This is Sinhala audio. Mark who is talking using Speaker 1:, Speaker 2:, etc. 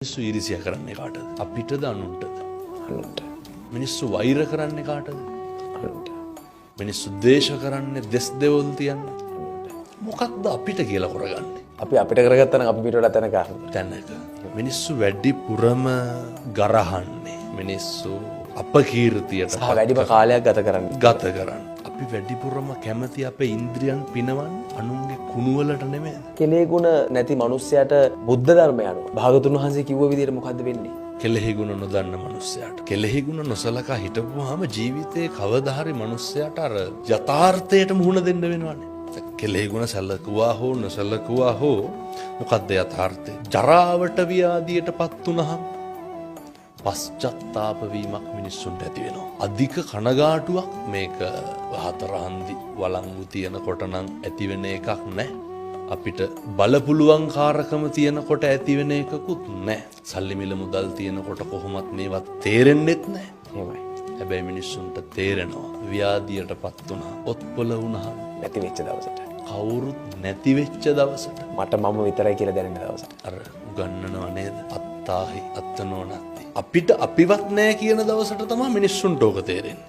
Speaker 1: මිනිස්සු ඊර්ෂ්‍යා කරන්නේ කාටද? අපිටද අනුන්ටද?
Speaker 2: අනුන්ට.
Speaker 1: මිනිස්සු වෛර කරන්නේ කාටද?
Speaker 2: අනුන්ට.
Speaker 1: මිනිස්සු ද්වේෂ කරන්නේ, දෙස් දෙවොල් තියන්නේ. මොකක්ද අපිට කියලා කරගන්නේ?
Speaker 2: අපි අපිට කරගත්තා නම් අපි පිට වඩා තැනක
Speaker 1: තැනක. මිනිස්සු වැඩිපුරම ගරහන්නේ. මිනිස්සු අපකීර්තියට
Speaker 2: සහ වැඩිම කාලයක් ගත කරන්නේ.
Speaker 1: ගත කරන්නේ. අපි වැඩිපුරම කැමති අපේ ඉන්ද්‍රියන් පිනවන්න අනුන්ගේ කුණු වලට නෙමෙයිද?
Speaker 2: කෙලේ ගුණ නැති මිනිස්සයාට බුද්ධ ධර්මය අනුව භාගතුන් වහන්සේ කිව්ව විදිහට මොකද්ද වෙන්නේ?
Speaker 1: කෙලෙහි ගුණ නොදන්න මිනිස්සයාට. කෙලෙහි ගුණ නොසලකා හිටපුවාම ජීවිතේ කවදා හරි මිනිස්සයාට අර යථාර්ථයට මුහුණ දෙන්න වෙනවනේ. කෙලෙහි ගුණ සැලකුවා හෝ නොසැලකුවා හෝ මොකද්ද යථාර්ථය? ජරාවට ව්‍යාධියටපත් වුනහම පශ්චත්තාප වීමක් මිනිස්සුන්ට ඇති වෙනවා. අධික කනගාටුවක් මේක හතර හන්දි වළංගු තියෙනකොට නම් ඇති වෙන එකක් නෑ. අපිට බලපුලුවන් කාරකම තියෙනකොට ඇති වෙන එකකුත් නෑ. සල්ලි මිල මුදල් තියෙනකොට කොහොමත් මේවත් තේරෙන්නෙත් නෑ.
Speaker 2: එහෙමයි.
Speaker 1: හැබැයි මිනිස්සුන්ට තේරෙනවා ව්‍යාධියටපත් වුණා, ඔත්පොළ වුණා,
Speaker 2: නැති වෙච්ච දවසට.
Speaker 1: කවුරුත් නැති වෙච්ච දවසට.
Speaker 2: මට මම විතරයි කියලා දැනෙන දවසට.
Speaker 1: අර උගන්නනව නේද? අත්තාහි අත්තනෝනත්ති. අපිට අපිවත් නෑ කියන දවසට තමයි මිනිස්සුන්ට ඕක තේරෙන්නේ.